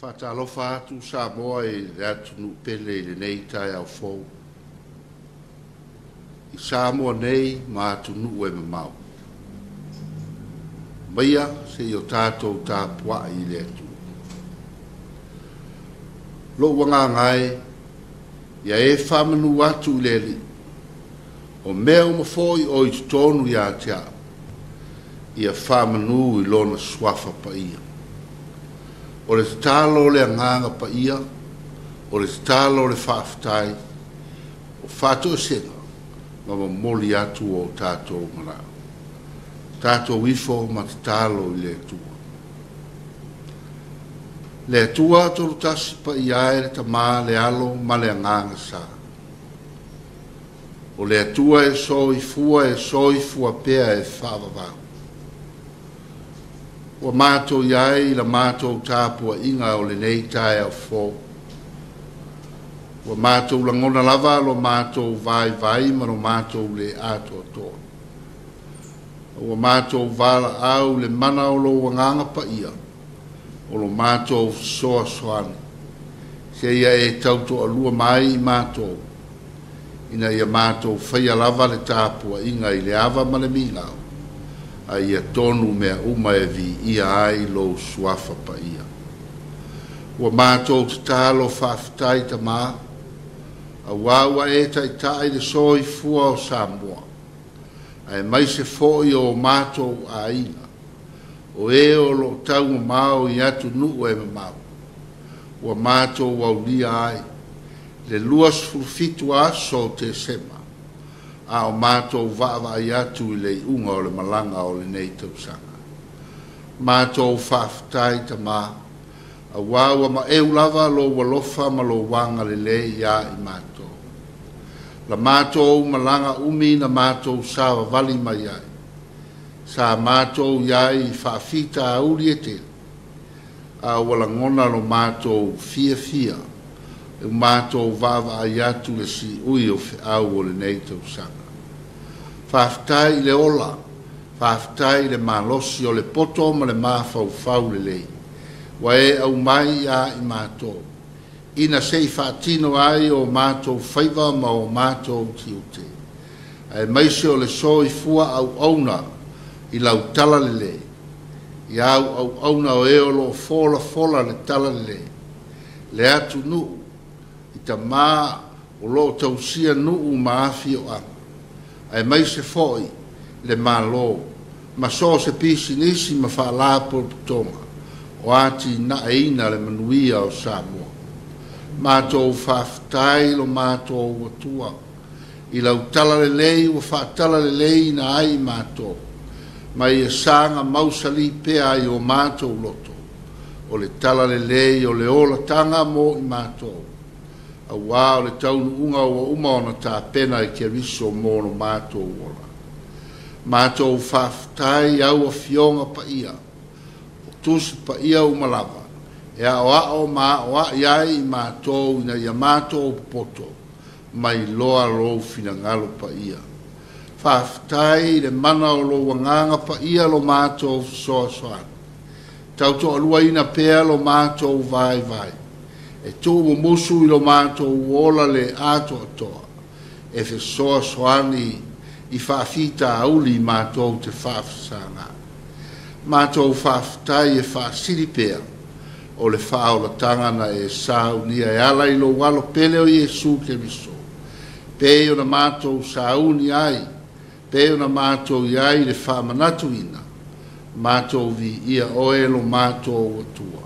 Faatalofa atu Samoa i le atunuu pele i lenei taeao fou. I Samoa nei ma atunuu e mamao. Maia se i o tatou tapuai i le Atua. Lou agaga e, ia e faamanu atu i le Alii, o mea uma foi o i totonu ia te au, ia faamanu i lona suafa paia. O le tatalo o le agaga paia, o le tatalo o le faafetai, o faatoesega ma momoli atu o tatou manao. Tatou ifo ma tatalo i le Atua. Le Atua tolu tasi paia e le Tama, le Alo ma le Agaga Sa. O le Atua e soifua, e soifua pea e faavavau. Ua matou i ai la matou tapuaiga o lenei taeao fou. Ua matou lagona lava lo matou vaivai ma lo matou le atoatoa. Ua matou valaau le mana o lou agaga paia, o lo matou fesoasoani. Seia e tautoalua mai i matou, ina ia matou faia lava le tapuaiga i le ava ma le migao, a ia tonu mea uma e viia ai lou suafa paia. Ua matou tatalo faafetai Tama, auā ua e taitai le soifua o Samoa, aemaise foi o matou aiga, o e o loo taumamao i atunuu e mamao. Ua matou aulia ai le 27 aso o Tesema, a o matou vaavaai atu i le iuga o le malaga o lenei tausaga. Matou faafetai Tama, auā ua maeu lava lou alofa ma lou agalelei ia i matou. La matou malaga umi na matou savavali mai ai, sa matou i ai i faafitauli e tele, a ua lagona lo matou fiafia, e matou vaavaai atu le siui o feau o lenei tausaga. Faafetai i le ola, faafetai i le malosi o le poto ma le mafaufau lelei, ua e aumai ia i matou, ina se i faatino ai o matou faiva ma o matou tiute, aemaise o le soifua auauna i lau talalelei, i au auauna o e o loo folafola le talalelei, le atunuu i tamā o loo tausia nuu ma afioaga, aemaise foi le Malo, ma so o se pisinisi ma faalapotopotoga o atinaeina le manuia o Samoa. Matou faafetai lo matou Atua, i lau talalelei ua faatalaleileina ai matou, ma ia saga mausali pea ai o matou loto, o le talalelei o le olataga mo i matou, auā o le taunuuga ua uma ona tapena e Keriso mo lo matou ola. Matou faafetai au afioga paia, o tusi paia uma lava, e aoao ma aoai ai i matou ina ia matou popoto, mai loa lou finagalo paia. Faafetai i le mana o lou agaga paia lo matou fesoasoani. Tautoaluaina pea lo matou vaivai, e tuumumusu i lo matou ola le atoatoa, e fesoasoani i faafitauli matou te faafesagai. Matou faafetai e faasili pea o le faaolataga na e saunia e ala i lou alo pele o Iesu Keriso, pei ona matou sauni ai, pei ona matou i ai le faamanatuina, matou viia oe lo matou Atua,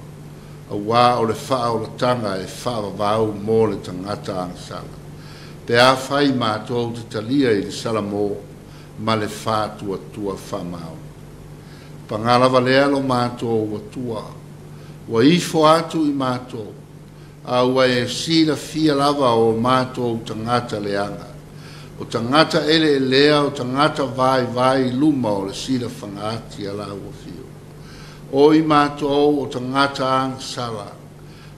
auā o le faaolataga e faavavau mo le tagata agasala, pe afai matou te talia i le salamo ma le faatuatua faamaoni. Paga lava lea lo matou Atua, ua ifo atu i matou, a ua e silafia lava o matou tagata leaga, o tagata eleelea, o tagata vaivai i luma o le silafaga ati a lau afio. O i matou o tagata agasala,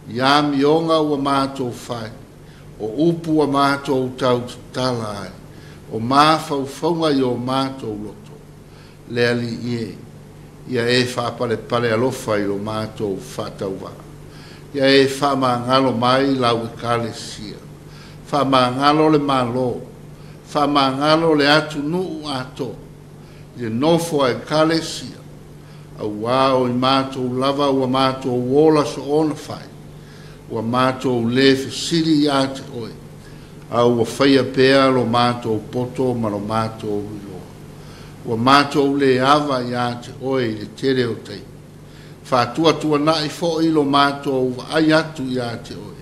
i amioga ua matou fai, o upu ua matou tautatala ai, o mafaufauga i o matou loto, le Alii e, ia e faapalepale alofa i lo matou faatauvaa. Ia e faamagalo mai lau Ekalesia, faamagalo le Malo, faamagalo le atunuu atoa, i le nofo a Ekalesia, auā o i matou lava ua matou ola soona fai, ua matou lē fesili iā te oe, a ua faia pea lo matou poto ma lo matou iloa. Ua matou lē ava iā te oe i le tele o taimi. Faatuatuana'i foi lo matou vaai atu iā te oe,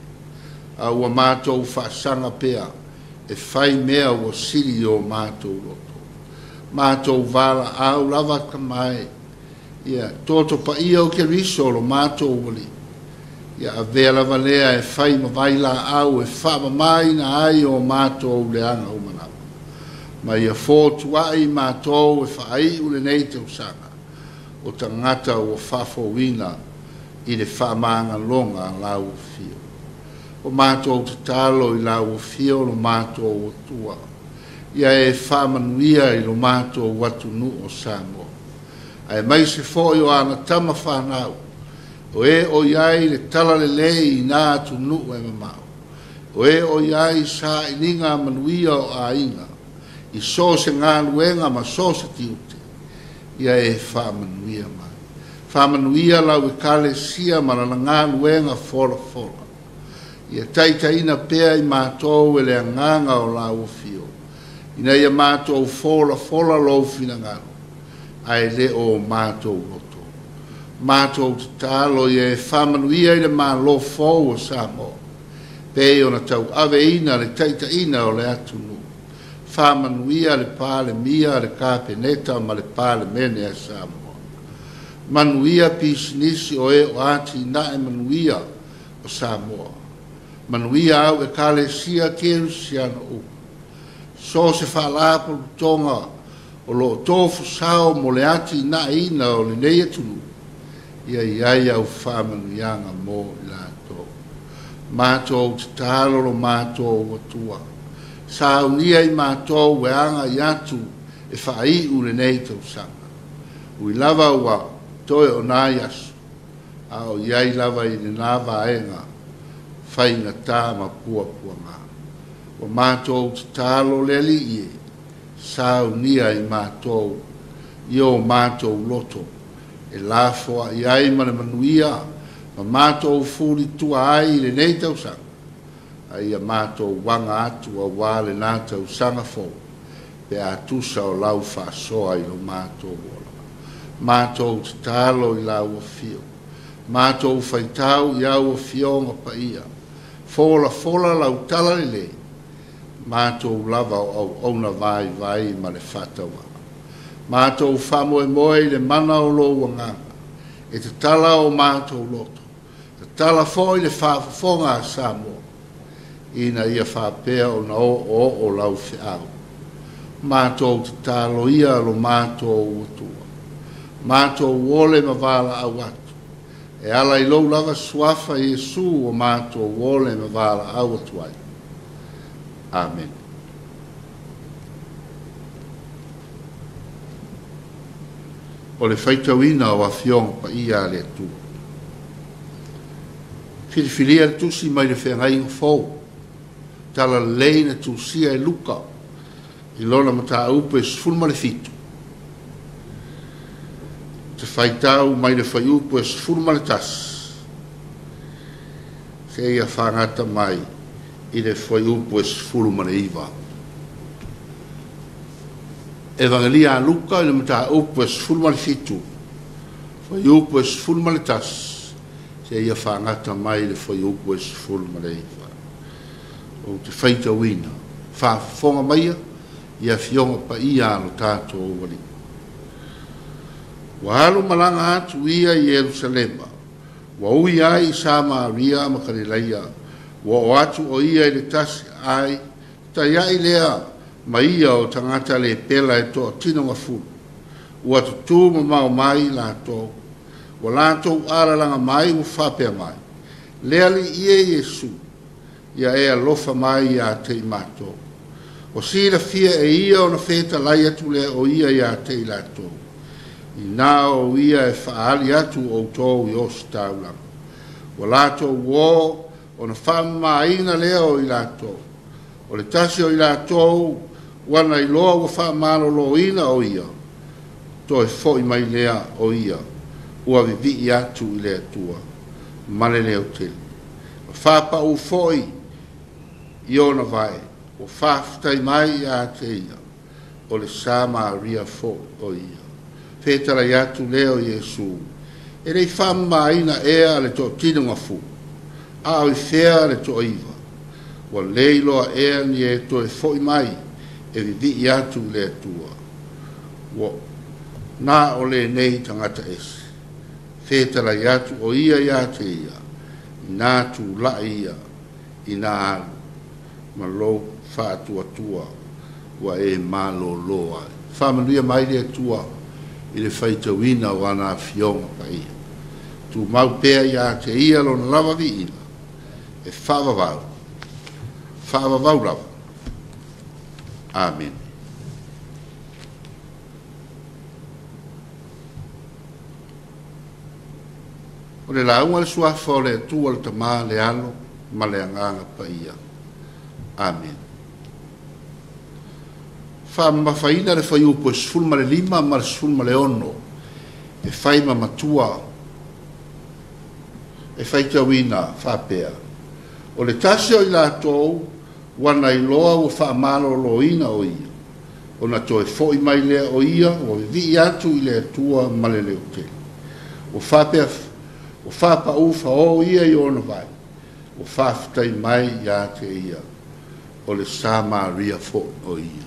a ua matou faasaga pea e fai mea ua sili i o matou loto. Matou valaau lava tama e, ia toto paia o Keriso lo matou Alii, ia avea lava lea e fai ma vailaau e faamamaina ai o matou leaga uma lava. Ma ia fotuai matou e faaiu lenei tausaga, o tagata ua faafouina i le faamagaloga a lau afio. O matou tatalo i lau afio lo matou Atua, ia e faamanuia i lo matou atunuu o Samoa, aemaise foi o ana tama fanau, o e o i ai le talalelei i nā atunuu e mamao, o e o i ai sailiga manuia o aiga, i so o se galuega ma so o se tiute, ia e faamanuia mai. Faamanuia lau Ekalesia ma lana galuega folafola. Ia taitaiina pea i matou e le agaga o lau afio, ina ia matou folafola lou finagalo, ae le o matou loto. Matou tatalo ia e faamanuia i le Malo fou o Samoa, pei ona tauaveina le taitaiina o le atunuu. Faamanuia le Palemia, le Kapeneta ma le Palemene a Samoa. Manuia pisinisi o e o atinae manuia o Samoa. Manuia au Ekalesia Kerisiano uma. So o se faalapotopotoga o loo tofusao mo le atinaeina o lenei atunuu, ia i ai au faamanuiaga mo i latou. Matou tatalo lo matou Atua, saunia i matou e agai atu e faaiu lenei tausaga. Ui lava ua toe o nai aso, a o i ai lava i lena vaega faigata ma puapuaga. Ua matou tatalo le Alii e, saunia i matou i o matou loto, e lafoai ai ma le manuia, ma matou fulitua ai i lenei tausaga, a ia matou aga atu auā lena tausaga fou, pe a tusa o lau faasoa i lo matou ola. Matou tatalo i lau afio, matou faitau i au afioga paia, folafola lau talalelei, matou lava o auauna vaivai ma le faatauvaa. Matou faamoemoe i le mana o lou agaga, e tatala o matou loto, tatala foi le faafofoga a Samoa, ina ia faapea ona oooo lau feau. Matou tatalo ia lo matou Atua, matou ole ma valaau atu, e ala i lou lava suafa Iesu o matou ole ma valaau atu ai. Amene. O le faitauina o Afioga Paia a le Atua. Filifilia le tusi mai le Feagaiga Fou, talalelei na tusia e Luka, i lona mataupu e 17. Te faitau mai le fuaiupu e 11, seia fagata mai i le fuaiupu e 19. Evagelia a Luka i le mataupu e 17, fuaiupu e 11, seia fagata mai le fuaiupu e 19. Ou te faitauina, faafofoga maia i afioga paia a lo tatou Alii. Ua alu malaga atu ia i Ierusalema, ua ui ai i Samaria ma Kalilaia, ua oo atu o ia i le tasi ai, taiai lea ma ia o tagata lepela e toatinogafulu, ua tutū mamao mai latou, ua latou alalaga mai ua faapea mai, le Alii e Iesu, ia e alofa mai ia te i matou. Ua silafia e ia ona fetalai atu lea o ia ia te i latou, ina o ia e faaali atu outou i ositaulaga. Ua latou o ona faamamaina lea o i latou. O le tasi o i latou ua na iloa ua faamaloloina o ia, toe foi mai lea o ia, ua vivii atu i le Atua, ma le leo tele. Ua faapau foi i ona vae, ua faafetai mai ia te ia, o le Samaria foi o ia. Fetalai atu lea o Iesu, e lei faamamaina ea le toatinogafulu, a o i fea le toaiva, ua le iloa ea ni e toe foi mai e vivii atu i le Atua. Ua na o lenei tagata ese. Fetalai atu o ia ia te ia, ina tula'i ia, ina alu, ma lou faatuatua ua e malōlō ai. Faamanuia mai le Atua i le faitauina o ana afioga paia. Tumau pea ia te ia lona lava viiga, e faavavau, faavavau lava. Amene. O le lauga le suafa o le Atua le Tama le Alo ma le Agaga Paia. Amene. Faamamafaina le fuaiupu e 15 ma le 16 e fai ma matua e faitauina faapea. O le tasi o i latou ua na iloa ua faamaloloina o ia, ona toe foi mai lea o ia ua vivii atu i le Atua ma le leo tele. Ua faapea ua faapau faō ia i ona vae, ua faafetai mai ia te ia, o le Samaria foi o ia.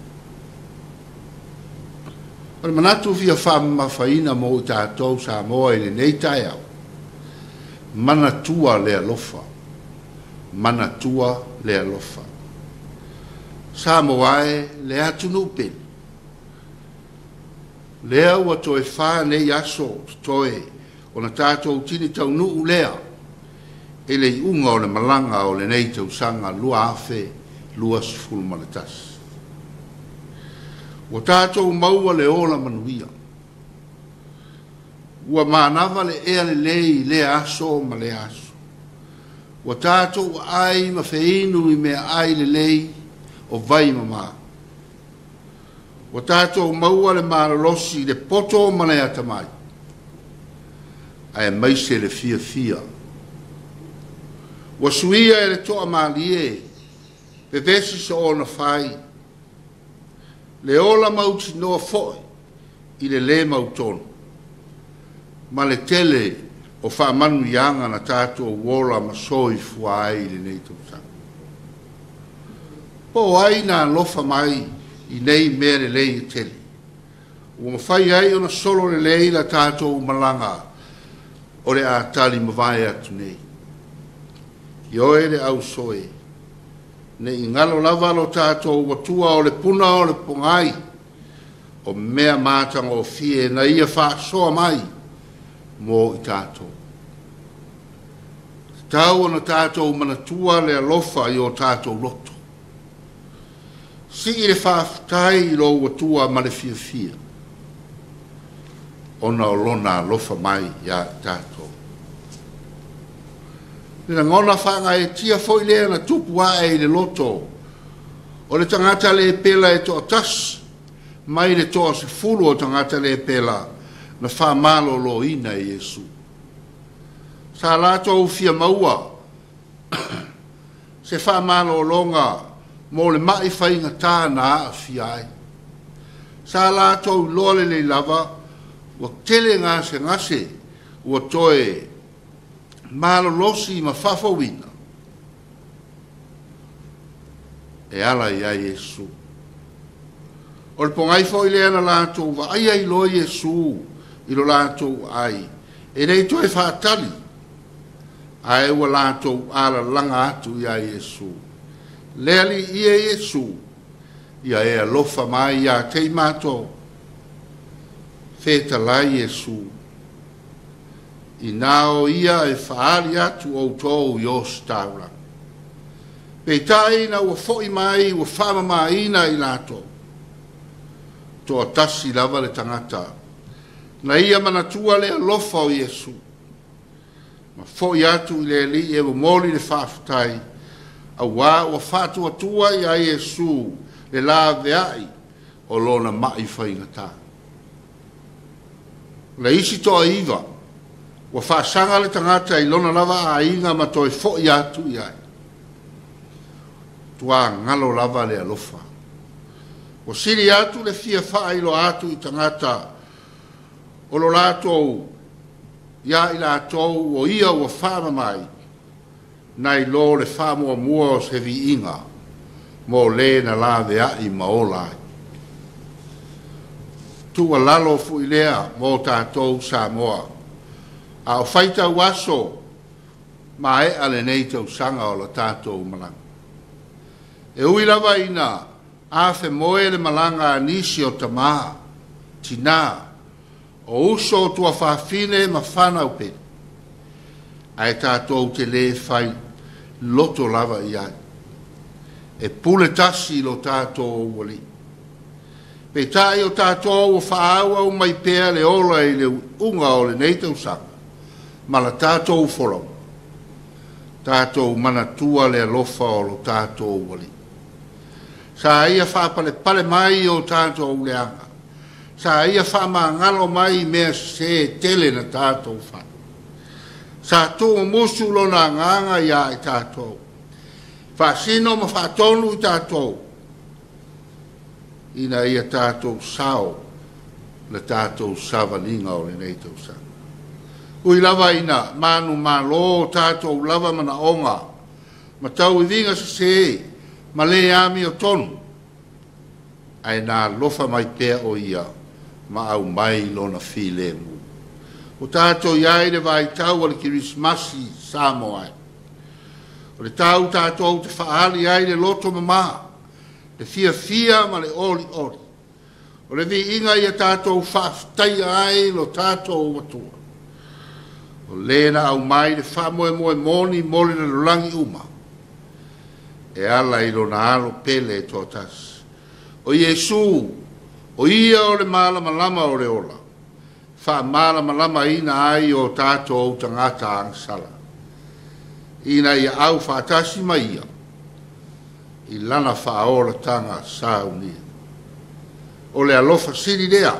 O le manatu fia faamamafaina mo i tatou Samoa i lenei taeao, manatua le alofa, manatua le alofa. Samoa e le atunuu pele, lea ua toe 4 nei aso totoe ona tatou tini taunuu lea i le iuga o le malaga o lenei tausaga 2021. Ua tatou maua le ola manuia. Ua manava le ea lelei i lea aso ma lea aso. Ua tatou ai ma feinu i mea ai lelei o vai mama. Ua tatou maua le malolosi le poto ma le atamai, ae maise le fiafia. Ua suia e le toamalie, vevesi so ona fai, le ola mautinoa foi i le lē mautonu, ma le tele o faamanuiaga na tatou ola ma soifua ai i lenei tausaga. Po o ai na alofa mai i nei mea lelei e tele, ua mafai ai ona solo lelei la tatou malaga o le a tali mavae atu nei. Ioe le ausoe, ne i galo lava lo tatou atua o le puna o le pogai, o mea matagofie na ia faasoa mai mo i tatou. Tatau ona tatou manatua le alofa i o tatou loto. Sii le faafetai i lou atua ma le fiafia, ona o lona alofa mai ia i tatou. Le lagona faagaeetia foi lea na tupu ae i le loto o le tagata lepela e toatasi mai le 10 o tagata lepela na faamaloloina e Iesu. Sa latou fia maua se faamalologa mo le mai faigata na aafia ai. Sa latou iloa lelei lava ua tele gasegase ua toe malolosi ma faafouina e ala ia Iesu. O le pogai foi lea na latou vaaia iloa Iesu i lo latou aai, e le i toe faatali, ae ua latou alalaga atu iā Iesu. Le Alii e Iesu, ia e alofa mai ia te i matou. Fetalai Iesu, inā o ia e faaali atu outou i ositaulaga. Peitai ina ua fo'i mai ua faamamāina i latou. Toatasi lava le tagata. Na ia manatua le alofa o Iesu. Ma fo'i atu i le Alii e momoli le faafetai, auā ua faatuatua iā Iesu le laveai o lona ma'i faigata. O le isi toaiva, ua faasaga le tagata i lona lava aiga ma toe fo'i atu i ai. Tuagalo lava le alofa. Ua sili atu le fia faailoa atu i tagata o lo latou ia i latou o ia ua faamamai, nai lo le faamuamua o se viiga mo le na laveai ma ola ai. Tuualalo foi lea mo tatou Samoa. A o faitau aso maea lenei tausaga o la tatou malaga. E ui lava ina afemoe le malaga a nisi o tamā, tinā, o uso o tuafafine ma fanau pele, ae tatou te lē fai loto lava i ai. E pule tasi lo tatou Alii. Peitai o tatou ua faaauau mai pea le ola i le iuga o lenei tausaga ma la tatou folauga. Tatou manatua le alofa o lo tatou Alii. Sa ia faapalepale mai i o tatou leaga. Sa ia faamagalo mai i mea sesē tele na tatou fai. Sa tuumumusu lona agaga iā i tatou. Faasino ma faatonu i tatou ina ia tatou sao le tatou savaliga o lenei tausaga. Ui lava ina manumalo o tatou lava manaoga ma tauiviga sesē ma lē amiotonu, ae na alofa mai pea o ia ma aumai lona filemu. Ua tatou i ai i le vaitau o le Kerisimasi Samoa e. O le tau tatou te faaali ai le loto mamā, le fiafia ma le olioli. O le viiga ia tatou faafetaia ai lo tatou Atua. O le na aumai le faamoemoe moni mo le lalolagi uma, e ala i lona alo pele e toatasi. O Iesu, o ia o le malamalama o le ola, faamalamalamaina ai o tatou tagata agasala, ina ia aufaatasi ma ia i lana faaolataga saunia. O le alofa sili lea,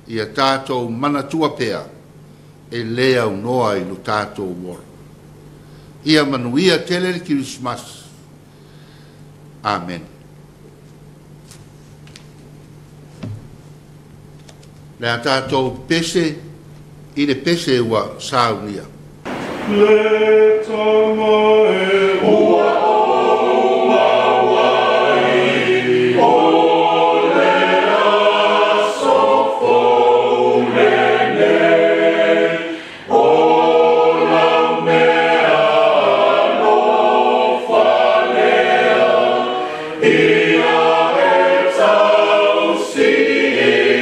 ia tatou manatua pea, e lē aunoa i lo tatou ola. Ia manuia tele le Kerisimasi. Amen. Le a tatou pese i le pese ua saunia. Le tama e ua ou maua ai, o le aso fou lenei, o lau mea alofa lea, ia e tausi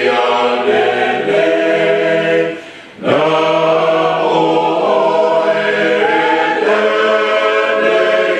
ia lelei, na oe e lelei.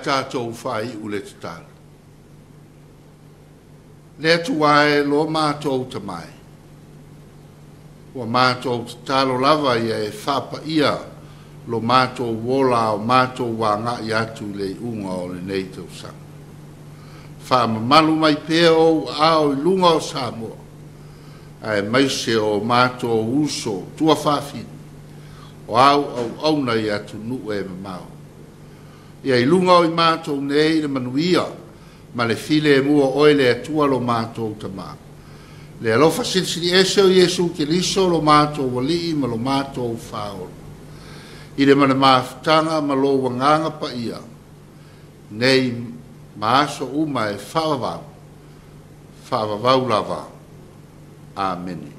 tatou faaiu le tatalo. Le Atua e lo matou tamai, ua matou tatalo lava ia e faapaia lo matou ola o matou aga'i atu i le iuga o lenei tausaga. Faamamalu mai pea ou aao i luga o Samoa, aemaise o matou uso tuafafine, o au auauna i atunuu e mamao. Ia i luga o i matou nei le manuia ma le filemu o oe le Atua lo matou Tamā. Le alofa silisili ese o Iesu Keriso lo matou Alii ma lo matou Faaola. I le ma le mafutaga ma lou Agaga Paia, nei ma aso uma e faavavau, faavavau lava. Amene.